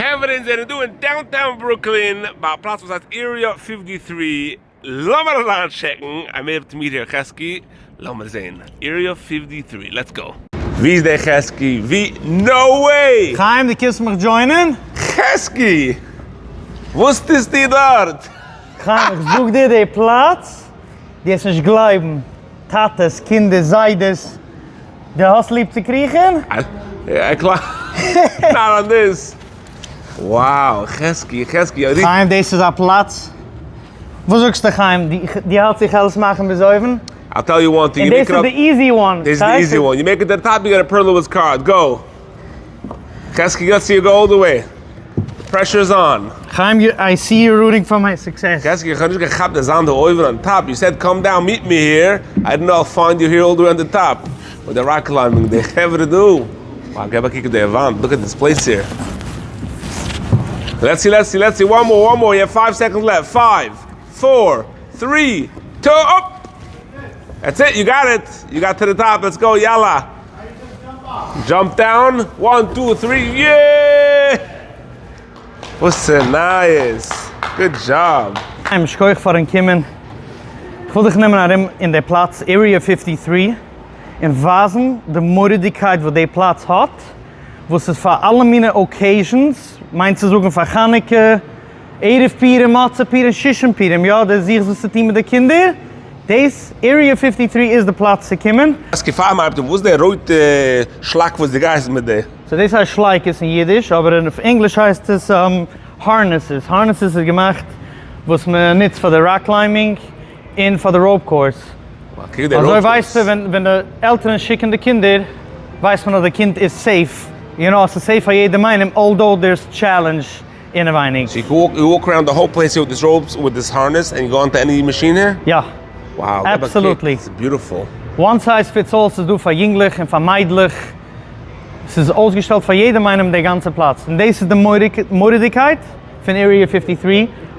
חברה אונז זענען דא אין downtown ברוקלין ביי א פלאץ וואס הייסט Area 53, לאמיר אריין טשעקן, I made up to meet here חזקי, לאמיר זעהן, Area 53, let's go. ווי איז דער חזקי? ווי? No way! חיים דו קומסט מיך join ען? חזקי! וואס טוסטו דארט? חיים איך זאג דיר די פלאץ, דו וועסט נישט גלייבן, טאטעס, קינדער, זיידעס, דו האסט ליב צו קריכן? Not on this. Wow, חזקי, חזקי. חיים דאס איז א פלאץ? וואס זאגסטו חיים, דו האלטסט איך העל עס מאכן ביז אויבן? I'll tell you one thing, און דאס איז די easy one. דאס איז די easy one, you make it to the top you get a Perlowitz card, go. חזקי let's see you go all the way. Pressure is on. חיים I see you rooting for my success. חזקי איך האב נישט געכאפט די זיין דא אויבן on top, you said come down meet me here, I didn't know I'll find you here all the way on the top, מיט די rock climbing די חברה דא, wow געב א קוק אויף די וואנט, look at this place here. Let's see let's see let's see one more one more you have five seconds left, five, four, three, two, up! That's it, you got it! You got to the top, let's go, יאללה! Jump down, one, two, three, yeah! וואס איז נייעס? Good job! חיים, שכוח פארן קומען. כ'וויל דיך נעמען ארום אין די פלאץ Area 53 און ווייזן די מורא'דיגקייט וואס די פלאץ האט, וואס איז פאר אלע מיני occasions, מיינט צו זאגן פאר חנוכה, ערב פורים, מצה פורים, שושן פורים, יא, דו זוכסט וואס צו טון מיט די קינדער, דאס Area 53 איז די פלאץ צו קומען. חזקי פאר מ'הייבט אן, וואס איז די רויטע שלאק וואס דו גייסט מיט די? So דאס הייסט שלייקעס אין אידיש, אבער אויף ענגליש הייסט עס harnesses. Harnesses איז געמאכט וואס מען נוצט פאר די rock climbing און פאר די rope course. אזוי ווייסטו ווען די עלטערן שיקן די קינדער ווייסט מען אז די קינד איז safe, you know ס'איז safe פאר יעדעם איינעם although there's challenge אינעווייניג. So you can walk around the whole place here with this ropes with this harness and go onto any machine here? יא. Wow, Absolutely. It's beautiful. One size fits all, ס'איז דא פאר יונגלעך און פאר מיידלעך, ס'איז אויסגעשטעלט פאר יעדעם איינעם די גאנצע פלאץ, און דאס איז די מורא'דיגקייט פון Area 53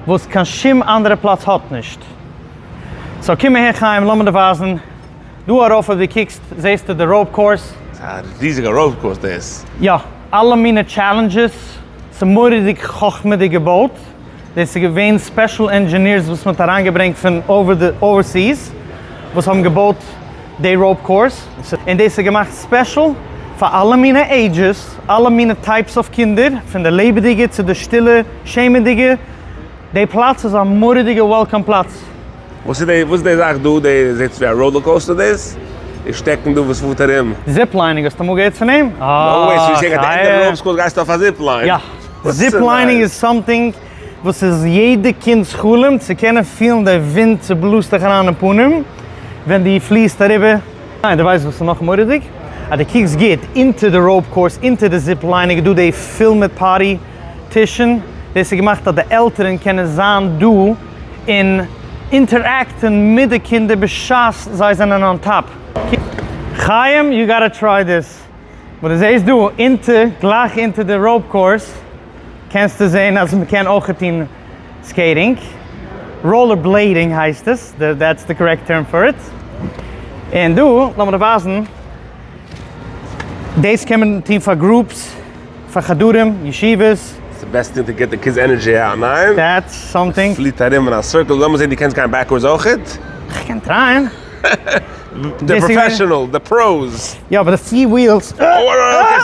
וואס קיין שום אנדערע פלאץ האט נישט. So קום אהער חיים לאמיר דיר ווייזן, דא ארויף אויב דו קוקסט זעסטו די rope course. ס'איז א ריזיגע rope course דאס. יא, אלע מיני challenges, ס'איז מורא'דיג חכמה'דיג געבויט, דאס איז געווען special engineers וואס מ'האט אריינגעברענגט פון overseas וואס האבן געבויט די rope course, און דאס איז געמאכט special פאר אלע מיני ages, אלע מיני types of קינדער, פון די לעבעדיגע צו די שטילע שעמעדיגע, די פלאץ איז א מורא'דיגע welcome פלאץ. וואס איז די וואס איז די זאך דא? די זעט אויס ווי א roller coaster דאס? די שטעקן דא וואס פארט ארום? Ziplining האסטו אמאל געהערט פון דעם? No way, so you saying at the end of ropes course גייסטו אויף א zipline? יא, ziplining איז something וואס איז יעדע קינד'ס חלום צו קענען פילן די ווינט צובלאזט דיך אריין אין פנים ווען דו פליסט אריבער. ניין, דו ווייסט וואס איז נאך מורא'דיג? אז דו קוקסט גוט אונטער די rope course, אונטער די ziplining איז דא די פול מיט party טישן, דאס איז געמאכט אז די עלטערן קענען זיין דא און interact ן מיט די קינדער בשעת זיי זענען on top. חיים, you gotta try this. וואס דו זעסט דא אונטער, גלייך אונטער די rope course, קענסטו זען אז מ'קען אויך טון skating. Roller blading הייסט עס, that's the correct term for it. און דא, לאמיר דיר ווייזן, דאס קען מען טון פאר groups, פאר חדרים, ישיבות. It's the best thing to get the kids energy out, ניין? That's something. פליט ארום אין א circle, לאמיר זען דו קענסט גיין backwards אויכעט? כ'קען try ען. די professional, די pros. יא אבער די פיר wheels. Okay,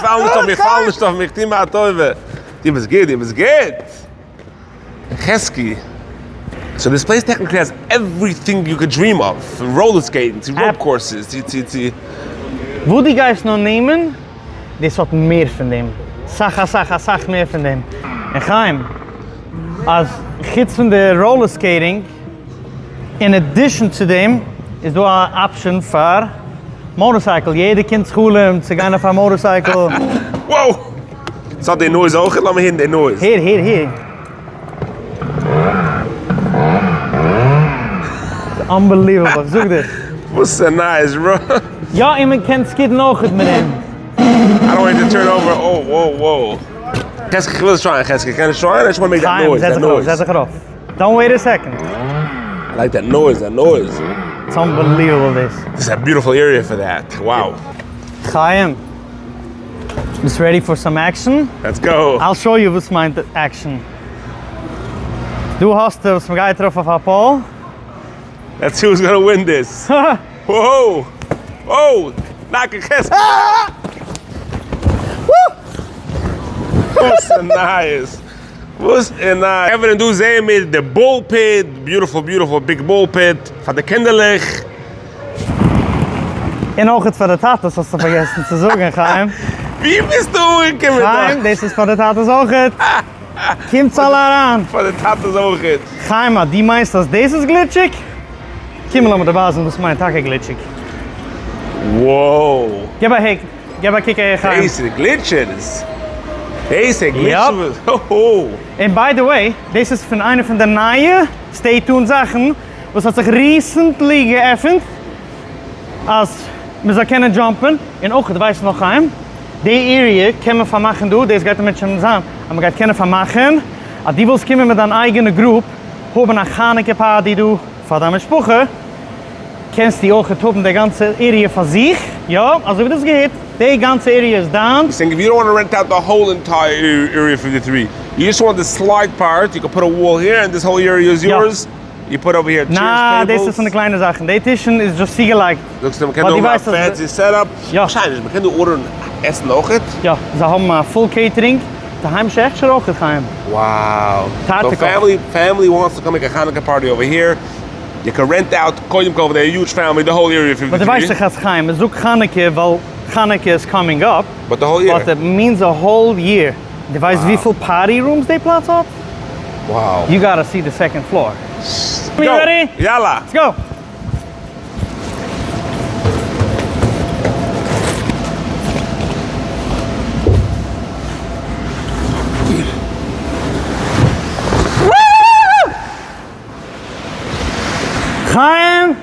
פאל נישט אויף מיר, פאל נישט אויף מיר, טו מיר א טובה. דו ביסט גוט, דו ביסט גוט. חזקי. So this place technically has everything you could dream of, פון roller skating צו rope courses צו צו צו. וואס דו גייסט נאר נעמען, דאס האט מער פון דעם. סאך אסאך אסאך מער פון דעם. און חיים, אז חוץ פון די roller skating, in addition צו דעם איז דא א option פאר motorcycle, יעדע קינד'ס חלום צו גיין אויף א motorcycle. Wow! ס'האט די noise אויך? לאמיר הערן די noise. הער הער הער. ס'איז unbelievable, איך זאג דיר. וואס איז נייעס bro? יא און מען קען skid ן אויכעט מיט דעם. I don't want to turn over, oh wow wow. חזקי כ'וויל עס try ען חזקי קען איך try ען? I just want make that noise, that noise. חיים זעץ זיך ארויף, זעץ זיך ארויף. Don't wait a second. I like that noise, that noise. It's unbelievable this. This is a beautiful area for that, wow. חיים. ביסט ready for some action? Let's go! I'll show you וואס מיינט action. דא האסטו וואס מ'גייט ארויף אויף א pole. Let's see who's gonna win this. Whoa! Oh! Knock a חזקי! וואס איז נייעס? וואס איז נייעס? חברה דא זעען מיר די ball pit, beautiful beautiful big ball pit פאר די קינדערלעך. און אויכעט פאר די טאטעס האסטו פארגעסן צו זאגן חיים. ווי ביסטו אנגעקומען דא? חיים דאס איז פאר די טאטעס אויכעט. קומטס אלע אריין. פאר די טאטעס אויכעט. חיים אז דו מיינסט אז דאס איז גליטשיג? קום לאמיר דיר ווייזן וואס מיינט טאקע גליטשיג. Wow. געב א היק, געב א קוק אהער חיים. דאס איז גליטשערס. דאס איז גליטשערס. און by the way, דאס איז פון איינע פון די נייע stay tuned זאכן וואס האט זיך recently געעפנט אז מען זאל קענען jump ען, און אויך ווייסט נאך חיים, די area קען מען פארמאכן דא, דאס גייט אמת שוין זיין אז מען גייט קענען פארמאכן אז דו ווילסט קומען מיט דיין אייגענע group האבן א חנוכה party דא פאר דיין משפחה, קענסטו אויך האבן די גאנצע area פאר זיך, יא אזוי ווי דו האסט געהערט, די גאנצע area איז דיינס. Saying if you don't want to rent out the whole entire area 53, you just want the slide part, you can put a wall here and this whole area is yours. You put over here chairs, נעה, דאס איז פון די קליינע זאכן, די טישן איז just צוגעלייגט. זאגסט מ'קען דא האבן א fancy setup? יא. ווארשיינליך, מ'קען דא order ן עסן אויכעט? יא, זיי האבן א full catering, די היימישע הכשר אויכעט חיים. Wow. So family family wants to come make a חנוכה party over here, you can rent out קודם כל פאר די huge family the whole area 53. But דו ווייסט דאך אז חיים, מ'זאגט חנוכה ווייל חנוכה איז coming up. But the whole year. But it means a whole year. דו ווייסט וויפיל party rooms די פלאץ האט? Wow. You gotta see the second floor. You ready? יאללה! Let's go! חיים!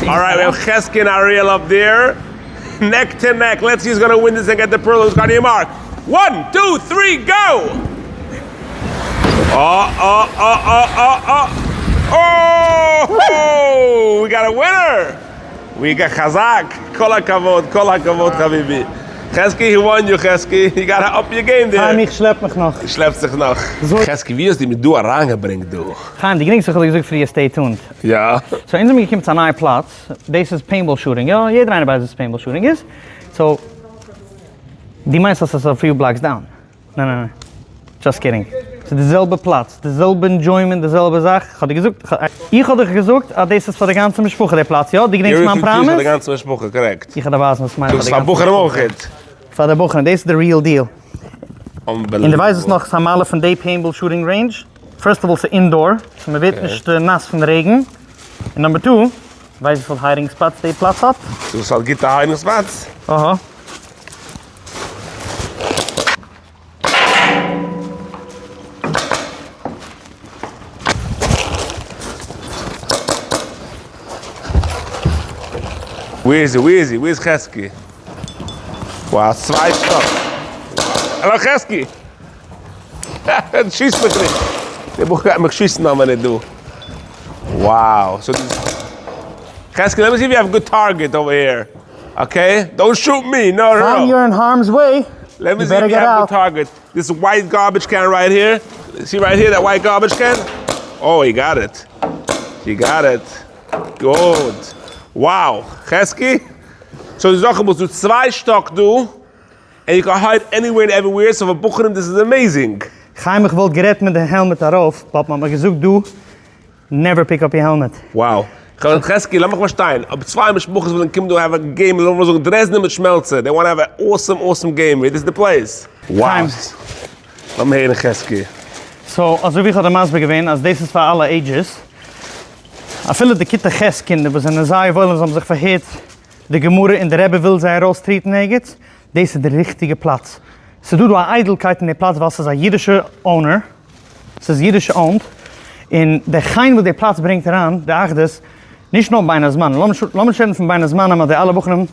Alright, we have Chesky and Ariel up there. Neck to neck. Let's see who's gonna win this and get the pearl. Who's got your mark? One, two, three, go! Oh, oh, oh, oh, oh, oh. Oh, we got a winner! We got חזק. כל הכבוד, כל הכבוד, חביבי. חזקי, he won you, חזקי. You gotta up your game there. חיים, איך שלעפ מיך נאך. שלעפסט זיך נאך. חזקי, ווי האסטו מיר דא אריינגעברענגט דא? חיים, דו געדענקסט איך האב דיר געזאגט פריער stay tuned. יא. So אונז זעמיר געקומען צו א נייע פלאץ, דאס איז paintball shooting, יא, יעדער איינער ווייסט וואס paintball shooting איז, so דו מיינסט אז עס איז א few blocks down? ניין ניין ניין, just kidding, ס'איז די זעלבע פלאץ, די זעלבע enjoyment, די זעלבע זאך, כ'האב דיר געזאגט, איך האב דיך געזאגט אז דאס איז פאר די גאנצע משפחה די פלאץ, יא? דו געדענקסט מיין promise? פאר די גאנצע משפחה, correct. איך וועל דיר ווייזן וואס מיינט פאר די גאנצע משפחה. פאר בחורים אויכעט. פאר די בחורים, דאס איז די real deal. און דו ווייסט וואס נאך איז א מעלה פון די paintball shooting range? First of all ס'איז indoor, so מ'ווערט נישט נאס פון רעגן, און number two, ווייסט וויפיל hiding spots די פלאץ האט? דאס האט גוטע hiding spots? אהא. Where is he? Where is he? Where is חזקי? Wow, צוויי שטאק. האלא חזקי! שיס מיך נישט! דער בחור גייט מיך שיסן א מינוט דא. Wow. So חזקי, let me see if you have good target over here. Okay? Don't shoot me! No, no, no. You're in harm's way. Let me see if you have good target. This white garbage can right here. See right here, that white garbage can? Oh, he got it. He got it. Good. Wow. חזקי? So די זאך איז דא צוויי שטאק דא, and you can hide anywhere and everywhere, so פאר בחורים this is amazing. חיים איך וואלט גערעדט מיט די helmet ארויף, but מ'האט מיר געזאגט דא never pick up your helmet. Wow. חזקי לאמיך פארשטיין, אויב צוויי משפחות ווילן קומען דא have a game, לאמיר זאגן דרעזנער מיט שמעלצער, they want have a awesome awesome game, this is the place. Wow. לאמיר הערן חזקי. So אזוי ווי איך האב דיר מסביר געווען אז דאס איז פאר אלע ages, אפילו די כיתה ח' קינדער וואס זענען זייער וואויל און זיי האבן זיך פארהערט די גמרא און די רבי וויל זיי ארויסטריטן ערגעץ, דאס איז די ריכטיגע פלאץ. ס'איז דא דא א איידלקייט אין די פלאץ ווייל ס'איז א אידישע owner, ס'איז אידיש owned, און די חן וואס די פלאץ ברענגט אריין, די אחדות, נישט נאר בין הזמנים, לאמיר נישט רעדן פון בין הזמנים אז די אלע בחורים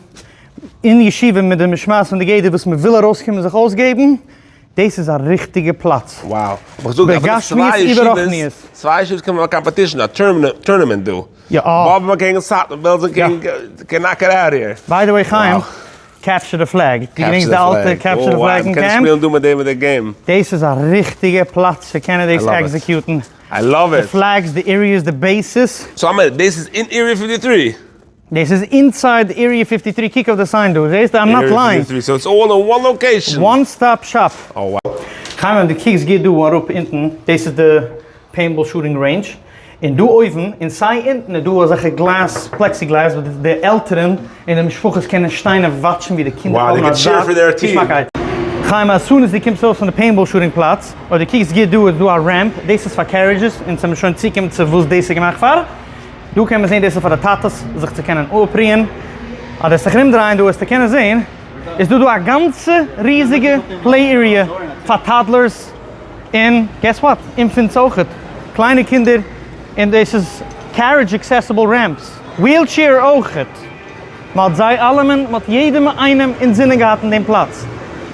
אין ישיבה מיט די משמעת פון די גדר וואס מ'וויל ארויסקומען זיך אויסגעבן, דאס איז א ריכטיגע פלאץ. Wow. אבער איך זאג אפילו בגשמיות צוויי ישיבות, וברוחניות. צוויי ישיבות קען מען מאכן competition, א tournament דא. יא. באבוב אקעגן סאטמאר, בעלזא יא. קעגן knock it out here. By the way חיים, Capture the Flag, דו געדענקסט די אלטע Capture the Flag אין קעמפ? שפילן דא מיט דעם מיט די game. דאס איז א ריכטיגע פלאץ צו קענען דאס execute ן. I love it. די flags, די areas, די bases. So א מינוט, דאס איז אין Area 53? דאס איז inside Area 53, קוק אויף די sign דא, זעסט? I'm not lying. Area 53, so it's all in one location. One stop shop. Oh wow. חיים ווען דו קוקסט גוט דא אראפ אונטן, דאס איז די paintball shooting range, און דא אויבן און סיי אונטן איז דא אזעלכע גלאז, plexiglass, וואס די עלטערן און די משפחות קענען שטיין און watch ן ווי די קינדער האבן אזא געשמאקייט. חיים, as soon as דו קומסט ארויס פון די paintball shooting פלאץ, אויב דו קוקסט גוט דא איז דא א ramp, דאס איז פאר carriages, אונז האבן שוין צוקומען צו וואס דאס איז געמאכט פאר. דא קען מען זען דאס איז פאר די טאטעס זיך צו קענען אפרוען. אז דו וועסט זיך ארומדרייען דא וועסטו קענען זען איז דא דא א גאנצע ריזיגע play area פאר toddlers. און guess what, infants אויכעט, קליינע קינדער, און דאס איז carriage accessible ramps, wheelchair אויכעט, מען האט זיי אלעמען, מען האט יעדעם איינעם אינזינען געהאט אין דעם פלאץ.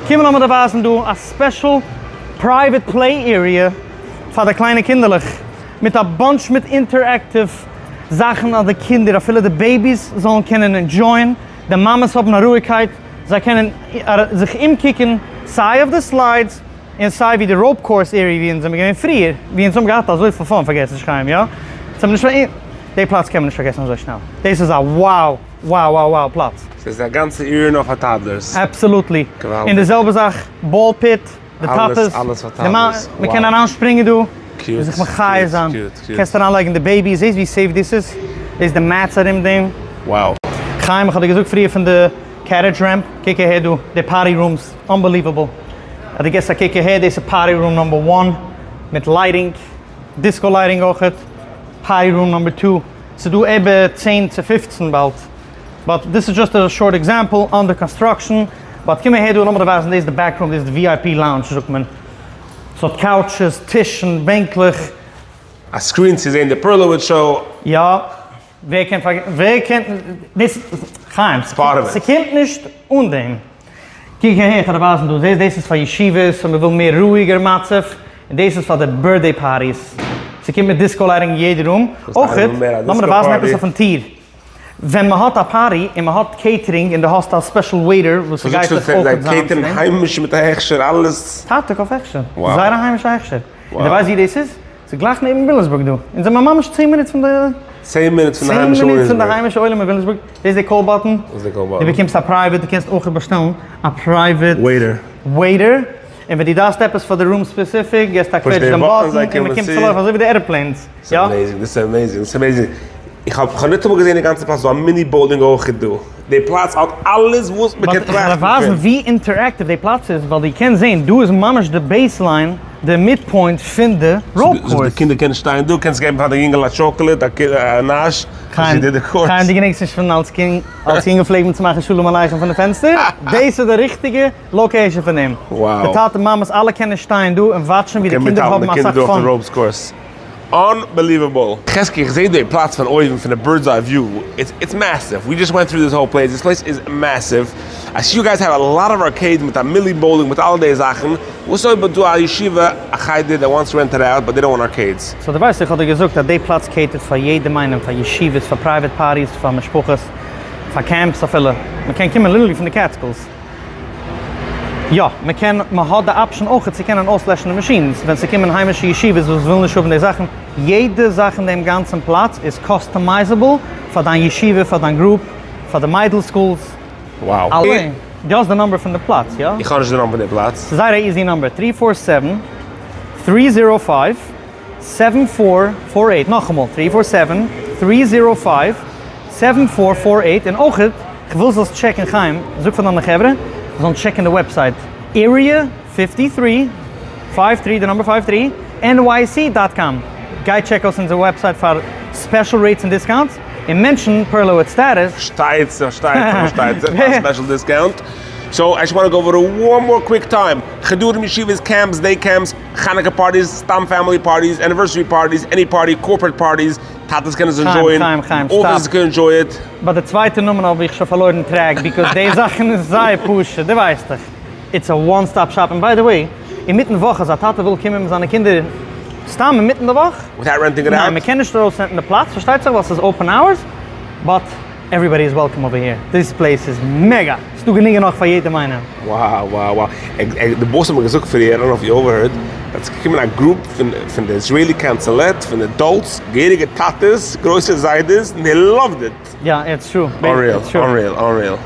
קומען לאמיר דיר ווייזן דא א special private play area פאר די קליינע קינדערלעך, מיט א bunch מיט interactive זאכן אז די קינדער אפילו די babies זאלן קענען enjoy ען, די מאמעס האבן א רואיגקייט, זיי קענען זיך אומקוקן סיי אויף די slides, און סיי ווי די rope course area ווי אונז זעמיר געווען פריער, ווי אונז האבן געהאט אזויפיל fun, פארגעס נישט חיים, יא? אונז האבן נישט פאר. די פלאץ קען מען נישט פארגעסן אזוי שנעל. דאס איז א wow wow wow wow פלאץ. ס'איז א גאנצע area נאר פאר toddlers. Absolutely. געוואלדיג. און די זעלבע זאך ball pit, די טאטעס, אלעס אלעס פאר toddlers. מען קען אריין שפרינגען דא, cute, זיך מחיה זיין. Cute, cute. קענסט אריין לייגן די babies, זעסט ווי safe דאס איז? דאס איז די mats ארום דעם. Wow. חיים, איך האב דיר געזאגט פריער פון די carriage ramp, קוק אהער דא, די party rooms. Unbelievable. אז דו געסט א קוק אהער, דאס איז party room number one, מיט lighting, disco lighting אויכעט, party room number two, ס'איז דא איבער 10 צו 15 באלד, but דאס איז just א short example, under construction, but קום אהער דא לאמיר דיר ווייזן, דאס איז די back room, דאס איז די VIP lounge זאגט מען, ס'האט couches, טישן, בענקלעך. א screen צו זען די Perlowitz show. יא. ווער קען פארגעסן, ווער קען, דאס, חיים, ס'קומט נישט אן דעם. קוק אהער, איך וועל דיר ווייזן דא, זעסט דאס איז פאר ישיבות און מ'וויל מער רואיגער מצב, און דאס איז פאר די birthday parties. ס'קומט מיט disco lighting אין יעדע room. אויכעט, לאמיר דיר ווייזן עפעס אויפן טיר. ווען מ'האט א party און מ'האט catering און דו האסט א special waiter וואס ס'גייט זיך אויכעט זיין צו דעם. זיי cater ן היימיש מיט א הכשר אלעס. טאטע אויף הכשר. זייער א היימישע הכשר. און דו ווייסט ווי דאס איז? ס'איז גלייך נעבן וויליאמסבורג דא. אונז זעמער ממש 10 מינוט פון די. 10 מינוט פון די היימישע 10 מינוט פון די היימישע עולם אין וויליאמסבורג. דאס איז די call button. דאס איז די call button. דו באקומסט א private, דו קענסט אויך באשטעלן א private. Waiter. Waiter. און ווען דו דארפסט עפעס פאר די room specific, געסטו א קוועטש דעם button און מ'קומט צו לויפן אזוי ווי די airplanes. ס'איז amazing, דאס איז amazing, דאס איז amazing. איך האב כ'האב ניטאמאל געזען די גאנצע פלאץ, ס'איז דא א mini bowling אויך דא. די פלאץ האט אלעס וואס מען קען טראכטן פון. איך וויל ווייזן ווי interactive די פלאץ איז, ווייל דו קענסט זען, דא איז ממש די baseline, די midpoint פון די rope course. די קינדער קענען שטיין דא, קענסט געבן פאר די יונגעל א chocolate, א נאש, חיים, חיים דו געדענקסט נישט פון אלס קינד, אלס יונגעל פלעגט מען צו מאכן שלום עליכם פון די פענסטער? דאס איז די ריכטיגע location פון דעם. די טאטע מאמעס אלע קענען שטיין דא און watch ן ווי די קינדער האבן אסאך fun. Unbelievable! חזקי איך זעה די פלאץ פון אויבן פון די bird's eye view, it's massive, we just went through this whole place, this place is massive, I see you guys have a lot of arcades מיט א mini bowling מיט אלע די זאכן, וואס אויב איז דא א ישיבה א חדר that wants to rent it out but they don't want arcades? So דו ווייסט איך האב דיר געזאגט אז די פלאץ cater ט פאר יעדעם איינעם, פאר ישיבות, פאר private parties, פאר משפחות, פאר camps אפילו, מען קען קומען literally פון די Catskills. יא, מען קען, מען האט די option אויך צו קענען אויסלעשן די machines ווען ס'קומען היימישע ישיבות וואס ווילן נישט האבן די זאכן, יעדע זאך אין דעם גאנצן פלאץ איז customizable פאר דיין ישיבה, פאר דיין group, פאר די מיידל schools. Wow. דו האסט די number פון די פלאץ, יא? איך האב נישט די number פון די פלאץ. ס'איז זייער א easy number, three four seven, three zero five, seven four four eight, נאכאמאל, three four seven, three zero five, seven four four eight, און אויכעט, כ'וויל זאלסט check ן חיים, זאג פאר דיינע חברה, זאלן check ן די website, Area 53, five three, די number five three, NYC dot com, גיי check אויס אונזער website פאר special rates און discounts, און mention Perlowitz Status. שטייצעך, שטייצעך, שטייצעך, פאר א special discount. So, I just want to go over one more quick time. חדרים, ישיבות, camps, day camps, חנוכה parties, סתם family parties, anniversary parties, any party, corporate parties, טאטעס קענען עס enjoy ען, חיים, חיים, חיים, offices stop. קענען enjoy it. ביי די צווייטע נאמען האב איך שוין פארלוירן track, because די זאכן איז זייער פשוט, דו ווייסט דאך. It's a one stop shop, און by the way, אינמיטן וואך אז א טאטע וויל קומען מיט זיינע קינדער סתם אינמיטן די וואך? Without renting it out? ניין, מ'קען נישט ארויס rent ן די פלאץ, פארשטייט זיך ווייל ס'איז open hours, but everybody is welcome over here, this place איז mega! ס'דא גענוג און נאך פאר יעדעם איינעם. Wow wow wow, די boss האט מיר געזאגט פריער, I don't know if you overheard, אז ס'איז געקומען א group פון די Israeli consulate, פון adults, געהעריגע טאטעס, גרויסע זיידעס, און they loved it. יא, it's true. Unreal, unreal, unreal.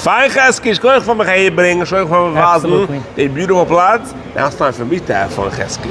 פיין חזקי, שכוח פאר מיך אהער ברענגען, שכוח פאר מיר ווייזן די beautiful פלאץ, now it's time for me to have fun חזקי.